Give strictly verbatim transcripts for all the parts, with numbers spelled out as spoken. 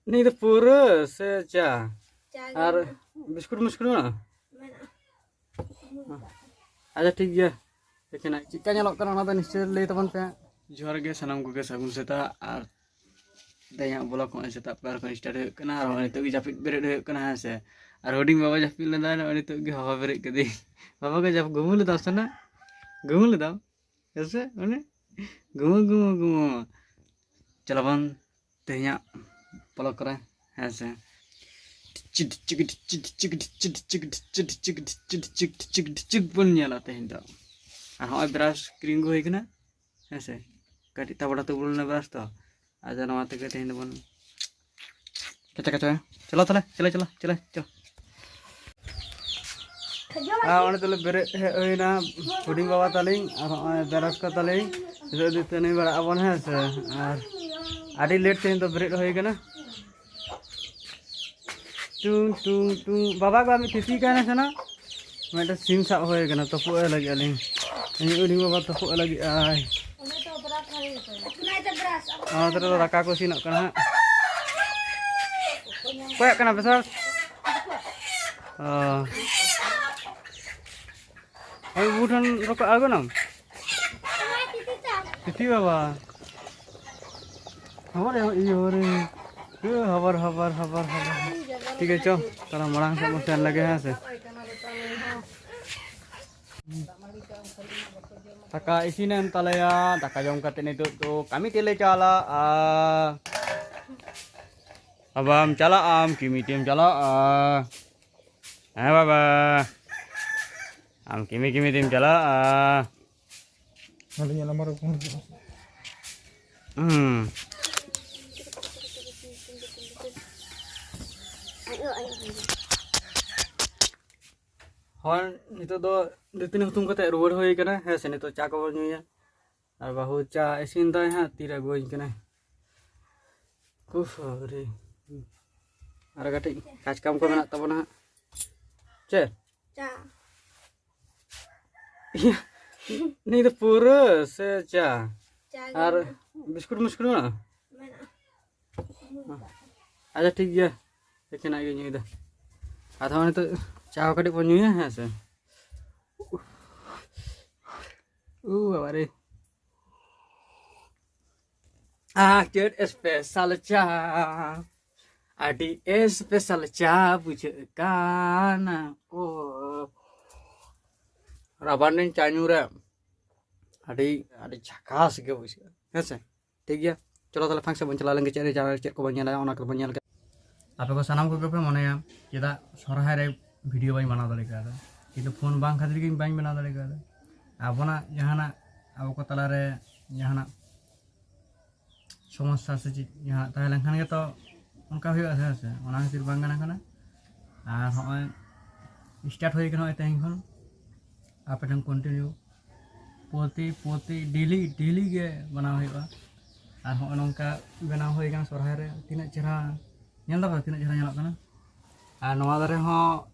ᱱᱤᱭᱟᱹ ᱫᱚ ᱯᱩᱨᱟᱹ ᱥᱮ ᱪᱟ? ᱪᱟ ᱜᱮ ᱟᱨ ᱢᱮᱱᱟᱜᱼᱟ᱾ ᱵᱤᱥᱠᱩᱴ ᱢᱤᱥᱠᱩᱴ ᱢᱮᱱᱟᱜᱼᱟ? ᱢᱮᱱᱟᱜᱼᱟ᱾ ᱟᱪᱪᱷᱟ, ᱴᱷᱤᱠ ᱜᱮᱭᱟ᱾ ᱮᱠᱷᱮᱱᱟᱜ ᱪᱮᱫᱠᱟ ᱧᱮᱞᱚᱜ ᱠᱟᱱᱟ, ᱚᱱᱟ ᱫᱚ ᱱᱤᱥᱪᱚᱭ ᱞᱟᱹᱭ ᱛᱟᱵᱚᱱ ᱯᱮ᱾ ᱡᱚᱦᱟᱨ ᱜᱮ ᱥᱟᱱᱟᱢ ᱠᱚᱜᱮ, ᱥᱟᱹᱜᱩᱱ ᱥᱮᱛᱟᱜ᱾ ᱟᱨ ᱛᱮᱦᱮᱧᱟᱜ ᱵᱞᱚᱜ ᱦᱚᱸᱜᱼᱚᱭ ᱥᱮᱛᱟᱜ ᱯᱟᱭᱟᱨ ᱠᱷᱚᱱ ᱥᱴᱟᱨᱴ ᱦᱩᱭᱩᱜ ᱠᱟᱱᱟ᱾ ᱟᱨ ᱦᱚᱸᱜᱼᱚᱭ ᱱᱤᱛᱚᱜ ᱜᱮ ᱡᱟᱹᱯᱤᱫ ᱵᱮᱨᱮᱫ ᱦᱩᱭᱩᱜ ᱠᱟᱱᱟ, ᱦᱮᱸ ᱥᱮ᱾ ᱟᱨ ᱦᱩᱰᱤᱧ ᱵᱟᱵᱟ ᱡᱟᱹᱯᱤᱫ ᱞᱮᱫᱟᱭ, ᱱᱚᱜᱼᱚᱭ ᱱᱤᱛᱚᱜ ᱜᱮ ᱦᱚᱦᱚ ᱵᱮᱨᱮᱫ ᱠᱟᱫᱮᱭᱟᱹᱧ᱾ ᱵᱟᱵᱟ ᱜᱮ ᱡᱟᱹᱯ-, ᱜᱩᱢᱩ ᱞᱮᱫᱟᱢ ᱥᱮ ᱱᱟ? ᱜᱩᱢᱩ ᱞᱮᱫᱟᱢ? ᱦᱮᱸ ᱥᱮ? ᱚᱱᱮ ᱜᱩᱢᱩ, ᱜᱩᱢᱩ, ᱜᱩᱢᱩ᱾ ᱪᱚᱞᱚ ᱵᱚᱱ ᱛᱮᱦᱮᱧᱟᱜ ᱵᱞᱚᱜ ᱨᱮ, ᱦᱮᱸ ᱥᱮ᱾ ᱰᱷᱤᱪᱤᱠ, ᱰᱷᱤᱪᱤᱠ, ᱰᱷᱤᱪᱤᱠ, ᱰᱷᱤᱪᱤᱠ, ᱰᱷᱤᱪᱤᱠ, ᱰᱷᱤᱪᱤᱠ, ᱰᱷᱤᱪᱤᱠ, ᱰᱷᱤᱪᱤᱠ, ᱰᱷᱤᱪᱤᱠ, ᱰᱷᱤᱪᱤᱠ ᱵᱚᱱ ᱧᱮᱞᱟ ᱛᱮᱦᱮᱧ ᱫᱚ᱾ ᱟᱨ ᱦᱚᱸᱜᱼᱚᱭ ᱵᱨᱟᱥ ᱠᱤᱨᱤᱧ ᱟᱹᱜᱩ ᱦᱩᱭ ᱠᱟᱱᱟ, ᱦᱮᱸ ᱥᱮ᱾ ᱠᱟᱹᱴᱤᱡ ᱛᱟᱵᱲᱟ ᱛᱩᱵᱲᱩ ᱞᱮᱱᱟ ᱵᱨᱟᱥ ᱛᱚ, ᱟᱫᱚ ᱱᱚᱣᱟ ᱛᱮᱜᱮ ᱛᱮᱦᱮᱧ ᱫᱚᱵᱚᱱ ᱠᱟᱪᱟ ᱠᱟᱪᱟ᱾ ᱪᱚᱞᱚ ᱛᱟᱦᱞᱮ, ᱪᱚᱞᱚ, ᱪᱚᱞᱚ, ᱪᱚᱞᱚ, ᱪᱚᱞᱚ᱾ ᱟᱨ ᱚᱸᱰᱮ ᱛᱟᱞᱮ ᱵᱮᱨᱮᱫ ᱦᱮᱡ ᱦᱩᱭᱱᱟ ᱦᱩᱰᱤᱧ ᱵᱟᱵᱟ ᱛᱟᱹᱞᱤᱧ, ᱟᱨ ᱦᱚᱸᱜᱼᱚᱭ ᱵᱮᱨᱟᱥ ᱠᱚ ᱛᱟᱹᱞᱤᱧ᱾ ᱱᱤᱛᱚᱜ ᱫᱟᱹᱛᱟᱹᱱᱤ ᱵᱟᱲᱟᱜ ᱟᱵᱚᱱ, ᱦᱮᱸ ᱥᱮ᱾ ᱟᱨ ᱟᱹᱰᱤ ᱞᱮᱴ ᱛᱮᱦᱮᱧ ᱫᱚ ᱵᱮᱨᱮᱫ ᱦᱩᱭ ᱠᱟᱱᱟ᱾ ᱴᱩᱝ, ᱴᱩᱝ, ᱴᱩᱝ᱾ ᱵᱟᱵᱟ ᱜᱮ ᱢᱤᱫ ᱛᱤᱛᱤ ᱠᱟᱭ ᱥᱮᱱᱟ᱾ ᱢᱤᱫᱴᱮᱱ ᱥᱤᱢ ᱥᱟᱵ ᱦᱩᱭ ᱠᱟᱱᱟ, ᱛᱩᱯᱩᱜ ᱮ ᱞᱟᱹᱜᱤᱫ ᱟᱹᱞᱤᱧ᱾ ᱤᱧ ᱦᱩᱰᱤᱧ ᱵᱟᱵᱟ ᱛᱩᱯᱩᱜ ᱮ ᱞᱟᱹᱜᱤᱫ ᱟᱭ᱾ ᱚᱱᱟ ᱛᱮ ᱫᱚ ᱫᱟᱠᱟ ᱠᱚ ᱤᱥᱤᱱᱚᱜ ᱠᱟᱱᱟ ᱦᱟᱸᱜ᱾ ᱚᱠᱚᱭᱟᱜ ᱠᱟᱱᱟ ᱵᱮᱥᱟᱞ? ᱚ᱾ ᱟᱭᱳ ᱵᱟᱹᱵᱩ ᱴᱷᱮᱱ ᱨᱚᱠᱚ ᱟᱬᱜᱚᱱᱟᱢ? ᱛᱤᱛᱤ ᱵᱟᱵᱟ᱾ ᱦᱚᱵᱚᱨ ᱮ, ᱤᱭᱟᱹ ᱦᱚᱵᱚᱨ ᱮ᱾ ᱤᱭᱟᱹ ᱦᱚᱵᱚᱨ, ᱦᱚᱵᱚᱨ, ᱦᱚᱵᱚᱨ, ᱦᱚᱵᱚᱨ᱾ ᱴᱷᱤᱠ ᱟᱪᱷᱮ, ᱪᱚ, ᱛᱟᱦᱞᱮ ᱢᱟᱲᱟᱝ ᱥᱮᱫ ᱵᱚᱱ ᱥᱮᱱ ᱞᱮᱜᱮ, ᱦᱮᱸ ᱥᱮ᱾ ᱫᱟᱠᱟ ᱤᱥᱤᱱᱮᱱ ᱛᱟᱞᱮᱭᱟ, ᱫᱟᱠᱟ ᱡᱚᱢ ᱠᱟᱛᱮ ᱱᱤᱛᱚᱜ ᱫᱚ ᱠᱟᱹᱢᱤ ᱛᱮᱞᱮ ᱪᱟᱞᱟᱜᱼᱟ᱾ ᱵᱟᱵᱟᱢ ᱪᱟᱞᱟᱜᱼᱟᱢ, ᱠᱤᱢᱤ ᱛᱮᱢ ᱪᱟᱞᱟᱜᱼᱟ? ᱦᱮᱸ ᱵᱟᱵᱟ, ᱟᱢ ᱠᱤᱢᱤ ᱠᱤᱢᱤ ᱛᱮᱢ ᱪᱟᱞᱟᱜᱼᱟ? ᱟᱹᱞᱤᱧᱟᱜ ᱱᱟᱢᱵᱟᱨ ᱨᱮ ᱯᱷᱳᱱ ᱦᱤᱡᱩᱜᱼᱟ᱾ ᱦᱩᱸ᱾ ᱦᱳᱭ, ᱱᱤᱛᱚᱜ ᱫᱚ ᱫᱟᱹᱛᱟᱹᱱᱤ ᱦᱩᱛᱩᱢ ᱠᱟᱛᱮ ᱨᱩᱣᱟᱹᱲ ᱦᱩᱭ ᱠᱟᱱᱟ᱾ ᱦᱮᱸ ᱥᱮ, ᱱᱤᱛᱚᱜ ᱪᱟ ᱠᱚᱵᱚᱱ ᱧᱩᱭᱟ᱾ ᱟᱨ ᱵᱟᱹᱦᱩ ᱪᱟ ᱤᱥᱤᱱ ᱫᱟᱭ ᱦᱟᱸᱜ, ᱛᱤᱨᱮ ᱟᱹᱜᱩᱣᱟᱹᱧ ᱠᱟᱱᱟᱭ᱾ ᱩᱯᱷ, ᱵᱟᱵᱨᱮ᱾ ᱟᱨ ᱠᱟᱹᱴᱤᱡ ᱠᱟᱡᱽ ᱠᱟᱢ ᱠᱚ ᱢᱮᱱᱟᱜ ᱛᱟᱵᱚᱱᱟ ᱦᱟᱸᱜ᱾ ᱪᱮᱫ? ᱪᱟ᱾ ᱤᱭᱟᱹ, ᱱᱤᱭᱟᱹ ᱫᱚ ᱯᱩᱨᱟᱹ ᱥᱮ ᱪᱟ? ᱪᱟ ᱜᱮ ᱟᱨ ᱢᱮᱱᱟᱜᱼᱟ᱾ ᱵᱤᱥᱠᱩᱴ ᱢᱤᱥᱠᱩᱴ ᱢᱮᱱᱟᱜᱼᱟ? ᱢᱮᱱᱟᱜᱼᱟ᱾ ᱟᱪᱪᱷᱟ, ᱴᱷᱤᱠ ᱜᱮᱭᱟ, ᱮᱠᱷᱮᱱᱟᱜ ᱜᱮ ᱧᱩᱭᱫᱟ᱾ ᱟᱫᱚ ᱱᱤᱛᱚᱜ ᱪᱟ ᱠᱟᱹᱴᱤᱡ ᱵᱚᱱ ᱧᱩᱭᱟ, ᱦᱮᱸ ᱥᱮ? ᱩ ᱵᱟᱵᱟ ᱨᱮ, ᱟᱨ ᱪᱮᱫ ᱥᱯᱮᱥᱟᱞ ᱪᱟ, ᱟᱹᱰᱤ ᱥᱯᱮᱥᱟᱞ ᱪᱟ ᱵᱩᱡᱷᱟᱹᱜ ᱠᱟᱱᱟ᱾ ᱳ, ᱨᱟᱵᱟᱝ ᱫᱤᱱ ᱪᱟ ᱧᱩ ᱨᱮ ᱟᱹᱰᱤ, ᱟᱹᱰᱤ ᱡᱷᱟᱠᱟᱥ ᱜᱮ ᱵᱩᱡᱷᱟᱹᱜᱼᱟ, ᱦᱮᱸ ᱥᱮ? ᱴᱷᱤᱠ ᱜᱮᱭᱟ, ᱪᱚᱞᱚ ᱛᱟᱦᱞᱮ ᱯᱷᱟᱸᱠ ᱥᱮᱫ ᱵᱚᱱ ᱪᱟᱞᱟᱣ ᱞᱮᱱ ᱜᱮ, ᱪᱮᱫ ᱨᱮ ᱪᱮᱫ ᱠᱚᱵᱚᱱ ᱧᱮᱞᱟ, ᱚᱱᱟ ᱠᱚᱵᱚᱱ ᱧᱮᱞ ᱠᱮᱫ᱾ ᱟᱯᱮ ᱠᱚ ᱥᱟᱱᱟᱢ ᱠᱚᱜᱮ ᱯᱮ ᱢᱚᱱᱮᱭᱟ ᱪᱮᱫᱟᱜ ᱥᱚᱨᱦᱟᱭ ᱨᱮ ᱵᱷᱤᱰᱤᱭᱳ ᱵᱟᱹᱧ ᱵᱮᱱᱟᱣ ᱫᱟᱲᱮ ᱠᱟᱣᱫᱟ, ᱠᱤᱱᱛᱩ ᱯᱷᱳᱱ ᱵᱟᱝ ᱠᱷᱟᱹᱛᱤᱨ ᱜᱮ ᱵᱟᱹᱧ ᱵᱮᱱᱟᱣ ᱫᱟᱲᱮ ᱠᱟᱣᱫᱟ᱾ ᱟᱵᱚᱱᱟᱜ ᱡᱟᱦᱟᱱᱟᱜ ᱟᱵᱚ ᱠᱚ ᱛᱟᱞᱟᱨᱮ ᱡᱟᱦᱟᱱᱟᱜ ᱥᱚᱢᱚᱥᱥᱟ ᱥᱮ ᱪᱮᱫ ᱡᱟᱦᱟᱱᱟᱜ ᱛᱟᱦᱮᱸ ᱞᱮᱱᱠᱷᱟᱱ ᱜᱮᱛᱚ ᱚᱱᱠᱟ ᱦᱩᱭᱩᱜᱼᱟ, ᱦᱮᱸ ᱥᱮ? ᱚᱱᱟ ᱠᱷᱟᱹᱛᱤᱨ ᱵᱟᱝ ᱜᱟᱱ ᱠᱟᱱᱟ᱾ ᱟᱨ ᱦᱚᱸᱜᱼᱚᱭ ᱥᱴᱟᱨᱴ ᱦᱩᱭ ᱠᱟᱱᱟ ᱱᱚᱜᱼᱚᱭ ᱛᱮᱦᱮᱧ ᱠᱷᱚᱱ, ᱟᱯᱮ ᱴᱷᱮᱱ ᱠᱚᱱᱴᱤᱱᱤᱭᱩ ᱯᱨᱚᱛᱤ, ᱯᱨᱚᱛᱤ ᱰᱮᱞᱤ, ᱰᱮᱞᱤ ᱜᱮ ᱵᱮᱱᱟᱣ ᱦᱩᱭᱩᱜᱼᱟ᱾ ᱟᱨ ᱦᱚᱸᱜᱼᱚᱭ ᱱᱚᱝᱠᱟ ᱵᱮᱱᱟᱣ ᱦᱩᱭ ᱠᱟᱱᱟ ᱥᱚᱨᱦᱟᱭ ᱨᱮ, ᱛᱤᱱᱟᱹᱜ ᱪᱮᱦᱨᱟ ᱧᱮᱞ ᱫᱟᱯᱮ, ᱛᱤᱱᱟᱹᱜ ᱪᱮᱦᱨᱟ ᱧᱮᱞᱚᱜ ᱠᱟᱱᱟ᱾ ᱟᱨ ᱱᱚᱣᱟ ᱫᱟᱨᱮ ᱦᱚᱸ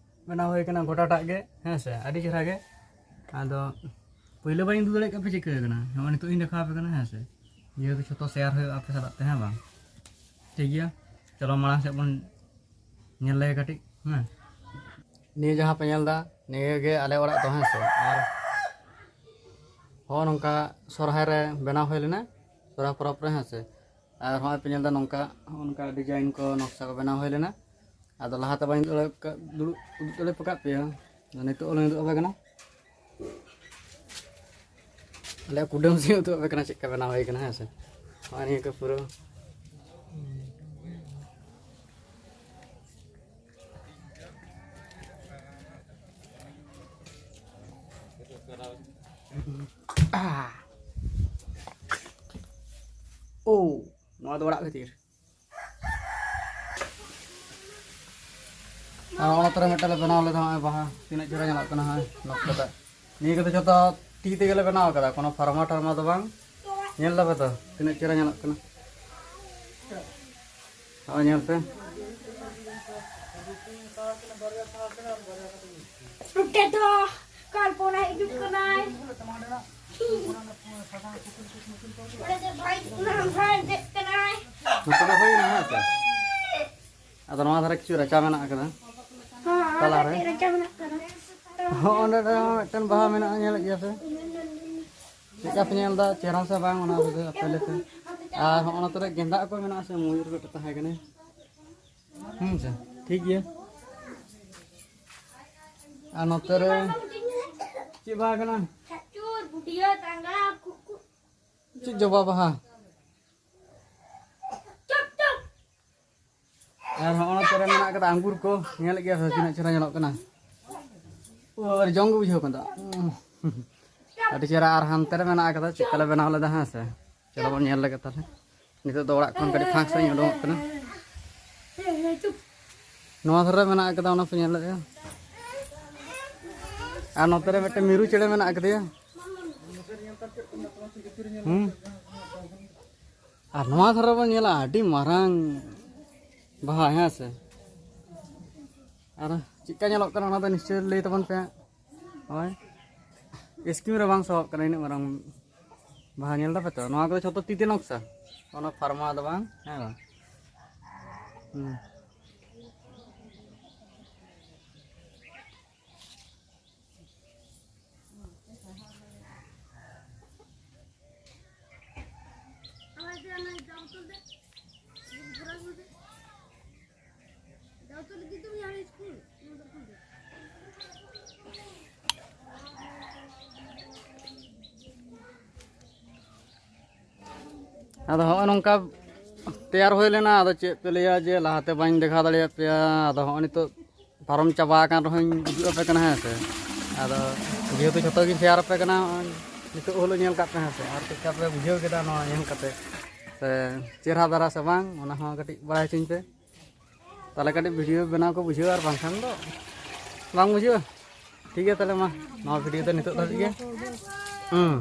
ᱵᱮᱱᱟᱣ ᱦᱩᱭ ᱠᱟᱱᱟ ᱜᱚᱴᱟᱴᱟᱜ ᱜᱮ, ᱦᱮᱸ ᱥᱮ, ᱟᱹᱰᱤ ᱪᱮᱦᱨᱟ ᱜᱮ᱾ ᱟᱫᱚ ᱯᱳᱭᱞᱳ ᱵᱟᱹᱧ ᱩᱫᱩᱜ ᱫᱟᱲᱮᱭᱟᱜ ᱠᱟᱱᱟ ᱯᱮ ᱪᱤᱠᱟᱹ ᱠᱟᱱᱟ, ᱱᱚᱜᱼᱚᱭ ᱱᱤᱛᱚᱜ ᱤᱧ ᱫᱮᱠᱷᱟᱣ ᱟᱯᱮ ᱠᱟᱱᱟ, ᱦᱮᱸ ᱥᱮ, ᱡᱮᱦᱮᱛᱩ ᱡᱷᱚᱛᱚ ᱥᱮᱭᱟᱨ ᱦᱩᱭᱩᱜᱼᱟ ᱟᱯᱮ ᱥᱟᱞᱟᱜ ᱛᱮ, ᱦᱮᱸ ᱵᱟᱝ? ᱴᱷᱤᱠ ᱜᱮᱭᱟ, ᱪᱚᱞᱚ ᱢᱟᱲᱟᱝ ᱥᱮᱫ ᱵᱚᱱ ᱧᱮᱞ ᱞᱮᱜᱮ ᱠᱟᱹᱴᱤᱡ, ᱦᱮᱸ᱾ ᱱᱤᱭᱟᱹ ᱡᱟᱦᱟᱸ ᱯᱮ ᱧᱮᱞ ᱮᱫᱟ, ᱱᱤᱭᱟᱹ ᱜᱮ ᱟᱞᱮ ᱚᱲᱟᱜ ᱫᱚ, ᱦᱮᱸ ᱥᱮ᱾ ᱟᱨ ᱦᱚᱸᱜᱼᱚ ᱱᱚᱝᱠᱟ ᱥᱚᱨᱦᱟᱭ ᱨᱮ ᱵᱮᱱᱟᱣ ᱦᱩᱭ ᱞᱮᱱᱟ, ᱥᱚᱨᱦᱟᱭ ᱯᱚᱨᱚᱵᱽ ᱨᱮ, ᱦᱮᱸ ᱥᱮ᱾ ᱟᱨ ᱦᱚᱸᱜᱼᱚᱭ ᱯᱮ ᱧᱮᱞ ᱮᱫᱟ ᱱᱚᱝᱠᱟ, ᱦᱚᱸᱜᱼᱚ ᱱᱚᱝᱠᱟ ᱰᱤᱡᱟᱭᱤᱱ ᱠᱚ, ᱱᱚᱠᱥᱟ ᱠᱚ ᱵᱮᱱᱟᱣ ᱦᱩᱭ ᱞᱮᱱᱟ᱾ ᱟᱫᱚ ᱞᱟᱦᱟᱛᱮ ᱵᱟᱹᱧ ᱩᱫᱩᱜ ᱫᱟᱲᱮ ᱟᱠᱟᱫ, ᱫᱩᱲᱩᱵ, ᱩᱫᱩᱜ ᱫᱟᱲᱮ ᱟᱠᱟᱫ ᱯᱮᱭᱟ, ᱟᱫᱚ ᱱᱤᱛᱚᱜ ᱞᱤᱧ ᱩᱫᱩᱜ ᱟᱯᱮ ᱠᱟᱱᱟ᱾ ᱟᱞᱮᱭᱟᱜ ᱠᱩᱰᱟᱹᱢ ᱥᱮᱫ ᱩᱫᱩᱜ ᱟᱯᱮ ᱠᱟᱱᱟ, ᱪᱮᱫ ᱞᱮᱠᱟ ᱵᱮᱱᱟᱣ ᱦᱩᱭ ᱠᱟᱱᱟ, ᱦᱮᱸ ᱥᱮ᱾ ᱱᱚᱜᱼᱚᱭ ᱱᱤᱭᱟᱹ ᱠᱚ ᱯᱩᱨᱟᱹ᱾ ᱳ, ᱱᱚᱣᱟ ᱫᱚ ᱚᱲᱟᱜ ᱵᱷᱤᱛᱤᱨ᱾ ᱟᱨ ᱚᱱᱟ ᱛᱚᱨᱮ ᱢᱤᱫᱴᱟᱝ ᱞᱮ ᱵᱮᱱᱟᱣ ᱞᱮᱫᱟ, ᱱᱚᱜᱼᱚᱭ ᱵᱟᱦᱟ, ᱛᱤᱱᱟᱹᱜ ᱪᱮᱦᱨᱟ ᱧᱮᱞᱚᱜ ᱠᱟᱱᱟ, ᱦᱚᱸᱜᱼᱚᱭ ᱱᱚᱠᱥᱟ ᱴᱟᱜ᱾ ᱱᱤᱭᱟᱹ ᱠᱚᱫᱚ ᱡᱚᱛᱚ ᱛᱤ ᱛᱮᱜᱮ ᱞᱮ ᱵᱮᱱᱟᱣ ᱠᱟᱫᱟ, ᱠᱳᱱᱳ ᱯᱷᱟᱨᱢᱟ ᱴᱟᱨᱢᱟ ᱫᱚ ᱵᱟᱝ᱾ ᱧᱮᱞ ᱫᱟᱯᱮ ᱛᱚ, ᱛᱤᱱᱟᱹᱜ ᱪᱮᱦᱨᱟ ᱧᱮᱞᱚᱜ ᱠᱟᱱᱟ᱾ ᱱᱚᱜᱼᱚᱭ ᱧᱮᱞ ᱯᱮ᱾ ᱱᱚᱛᱮ ᱫᱚ ᱠᱟᱞᱯᱚᱱᱟ ᱦᱤᱡᱩᱜ ᱠᱟᱱᱟᱭ᱾ ᱚᱸᱰᱮ ᱫᱚ ᱵᱷᱟᱭ, ᱵᱷᱟᱭ ᱫᱮᱡ ᱠᱟᱱᱟᱭ᱾ ᱱᱚᱛᱮ ᱫᱚ ᱦᱩᱭᱱᱟ, ᱦᱮᱸ ᱥᱮ? ᱟᱫᱚ ᱱᱚᱣᱟ ᱫᱷᱟᱨᱮ ᱠᱤᱪᱷᱩ ᱨᱟᱪᱟ ᱢᱮᱱᱟᱜ ᱟᱠᱟᱫᱟ᱾ ᱦᱚᱸ, ᱚᱸᱰᱮ ᱛᱟᱞᱟᱨᱮ᱾ ᱠᱟᱹᱴᱤᱡ ᱨᱟᱪᱟ ᱢᱮᱱᱟᱜ ᱟᱠᱟᱫᱟ᱾ ᱦᱚᱸ, ᱚᱸᱰᱮ ᱫᱚ ᱢᱤᱫᱴᱮᱱ ᱵᱟᱦᱟ ᱢᱮᱱᱟᱜᱼᱟ, ᱧᱮᱞᱮᱫ ᱜᱮᱭᱟ ᱯᱮ᱾ ᱪᱮᱫ ᱞᱮᱠᱟ ᱯᱮ ᱧᱮᱞ ᱮᱫᱟ, ᱪᱮᱦᱨᱟ ᱥᱮ ᱵᱟᱝ, ᱚᱱᱟ ᱠᱚᱜᱮ ᱟᱯᱮ ᱞᱟᱹᱭ ᱯᱮ᱾ ᱟᱨ ᱦᱚᱸᱜᱼᱚ ᱱᱚᱛᱮ ᱨᱮ ᱜᱮᱸᱫᱟᱜ ᱠᱚ ᱢᱮᱱᱟᱜᱼᱟ ᱥᱮ, ᱢᱚᱭᱩᱨ ᱠᱚ ᱛᱟᱦᱮᱸ ᱠᱟᱱᱟ᱾ ᱦᱩᱸ ᱥᱮ, ᱴᱷᱤᱠ ᱜᱮᱭᱟ᱾ ᱟᱨ ᱱᱚᱛᱮ ᱨᱮ ᱪᱮᱫ ᱵᱟᱦᱟ ᱠᱟᱱᱟ? ᱪᱮᱫ ᱡᱚᱵᱟ ᱵᱟᱦᱟ? ᱟᱨ ᱦᱚᱸᱜᱼᱚ ᱱᱚᱛᱮ ᱨᱮ ᱢᱮᱱᱟᱜ ᱠᱟᱫᱟ ᱟᱝᱜᱩᱨ ᱠᱚ, ᱧᱮᱞᱮᱫ ᱜᱮᱭᱟ ᱯᱮ ᱛᱤᱱᱟᱹᱜ ᱪᱮᱦᱨᱟ ᱧᱮᱞᱚᱜ ᱠᱟᱱᱟ᱾ ᱳ, ᱟᱹᱰᱤ ᱡᱚᱢ ᱜᱮ ᱵᱩᱡᱷᱟᱹᱣ ᱠᱟᱱᱟ᱾ ᱟᱹᱰᱤ ᱪᱮᱦᱨᱟ᱾ ᱟᱨ ᱦᱟᱱᱛᱮ ᱨᱮ ᱢᱮᱱᱟᱜ ᱠᱟᱫᱟ, ᱪᱮᱫ ᱞᱮᱠᱟ ᱞᱮ ᱵᱮᱱᱟᱣ ᱞᱮᱫᱟ, ᱦᱮᱸ ᱥᱮ? ᱪᱚᱞᱚ ᱵᱚᱱ ᱧᱮᱞ ᱞᱮᱜᱮ ᱛᱟᱦᱞᱮ᱾ ᱱᱤᱛᱚᱜ ᱫᱚ ᱚᱲᱟᱜ ᱠᱷᱚᱱ ᱠᱟᱹᱴᱤᱡ ᱯᱷᱟᱸᱠ ᱥᱮᱫ ᱤᱧ ᱩᱰᱩᱝᱚᱜ ᱠᱟᱱᱟ᱾ ᱱᱚᱣᱟ ᱫᱷᱟᱨᱮ ᱢᱮᱱᱟᱜ ᱠᱟᱫᱟ, ᱚᱱᱟ ᱯᱮ ᱧᱮᱞ ᱞᱮᱫᱟ᱾ ᱟᱨ ᱱᱚᱛᱮ ᱨᱮ ᱢᱤᱫᱴᱮᱱ ᱢᱤᱨᱩ ᱪᱮᱬᱮ ᱢᱮᱱᱟᱜ ᱠᱟᱫᱮᱭᱟ᱾ ᱦᱩᱸ᱾ ᱟᱨ ᱱᱚᱣᱟ ᱫᱷᱟᱨᱮ ᱵᱚᱱ ᱧᱮᱞᱟ, ᱟᱹᱰᱤ ᱢᱟᱨᱟᱝ ᱵᱟᱦᱟ, ᱦᱮᱸ ᱥᱮ? ᱟᱨ ᱪᱮᱫᱠᱟ ᱧᱮᱞᱚᱜ ᱠᱟᱱᱟ, ᱚᱱᱟ ᱫᱚ ᱱᱤᱥᱪᱚᱭ ᱞᱟᱹᱭ ᱛᱟᱵᱚᱱ ᱯᱮ᱾ ᱦᱳᱭ, ᱥᱠᱤᱱ ᱨᱮ ᱵᱟᱝ ᱥᱚᱦᱚᱜ ᱠᱟᱱᱟ ᱤᱱᱟᱹᱜ ᱢᱟᱨᱟᱝ ᱵᱟᱦᱟ, ᱧᱮᱞ ᱫᱟᱯᱮ ᱛᱚ? ᱱᱚᱣᱟ ᱠᱚᱫᱚ ᱡᱷᱚᱛᱚ ᱛᱤ ᱛᱮ ᱱᱚᱠᱥᱟ, ᱚᱱᱟ ᱯᱷᱟᱨᱢᱟ ᱫᱚ ᱵᱟᱝ, ᱦᱮᱸ ᱵᱟᱝ? ᱦᱩᱸ᱾ ᱟᱫᱚ ᱦᱚᱸᱜᱼᱚᱭ ᱱᱚᱝᱠᱟ ᱛᱮᱭᱟᱨ ᱦᱩᱭ ᱞᱮᱱᱟ᱾ ᱟᱫᱚ ᱪᱮᱫ ᱯᱮ ᱞᱟᱹᱭᱟ ᱡᱮ ᱞᱟᱦᱟᱛᱮ ᱵᱟᱹᱧ ᱫᱮᱠᱷᱟᱣ ᱫᱟᱲᱮᱭᱟᱜ ᱯᱮᱭᱟ᱾ ᱟᱫᱚ ᱦᱚᱸᱜᱼᱚᱭ ᱱᱤᱛᱚᱜ ᱯᱟᱨᱚᱢ ᱪᱟᱵᱟ ᱟᱠᱟᱱ ᱨᱮᱦᱚᱸᱧ ᱩᱫᱩᱜ ᱟᱯᱮ ᱠᱟᱱᱟ, ᱦᱮᱸ ᱥᱮ᱾ ᱟᱫᱚ ᱡᱮᱦᱮᱛᱩ ᱡᱷᱚᱛᱚ ᱜᱤᱧ ᱥᱮᱭᱟᱨ ᱟᱯᱮ ᱠᱟᱱᱟ, ᱱᱚᱜᱼᱚᱭ ᱱᱤᱛᱚᱜ ᱦᱚᱞᱳ ᱧᱮᱞ ᱠᱟᱜ ᱯᱮ, ᱦᱮᱸ ᱥᱮ᱾ ᱟᱨ ᱪᱮᱫ ᱞᱮᱠᱟ ᱯᱮ ᱵᱩᱡᱷᱟᱹᱣ ᱠᱮᱫᱟ ᱱᱚᱣᱟ ᱧᱮᱞ ᱠᱟᱛᱮ, ᱥᱮ ᱪᱮᱦᱨᱟ ᱫᱷᱟᱨᱟ ᱥᱮ ᱵᱟᱝ, ᱚᱱᱟ ᱦᱚᱸ ᱠᱟᱹᱴᱤᱡ ᱵᱟᱲᱟᱭ ᱦᱚᱪᱚᱧ ᱯᱮ᱾ ᱛᱟᱦᱚᱞᱮ ᱠᱟᱹᱴᱤᱡ ᱵᱷᱤᱰᱤᱭᱳ ᱵᱮᱱᱟᱣ ᱠᱚ ᱵᱩᱡᱷᱟᱹᱣᱟ, ᱟᱨ ᱵᱟᱝᱠᱷᱟᱱ ᱫᱚ ᱵᱟᱝ ᱵᱩᱡᱷᱟᱹᱜᱼᱟ᱾ ᱴᱷᱤᱠ ᱜᱮᱭᱟ, ᱛᱟᱦᱚᱞᱮ ᱢᱟ, ᱱᱚᱣᱟ ᱵᱷᱤᱰᱤᱭᱳ ᱫᱚ ᱱᱤᱛᱚᱜ ᱫᱷᱟᱹᱵᱤᱡ ᱜᱮ᱾ ᱦᱩᱸ᱾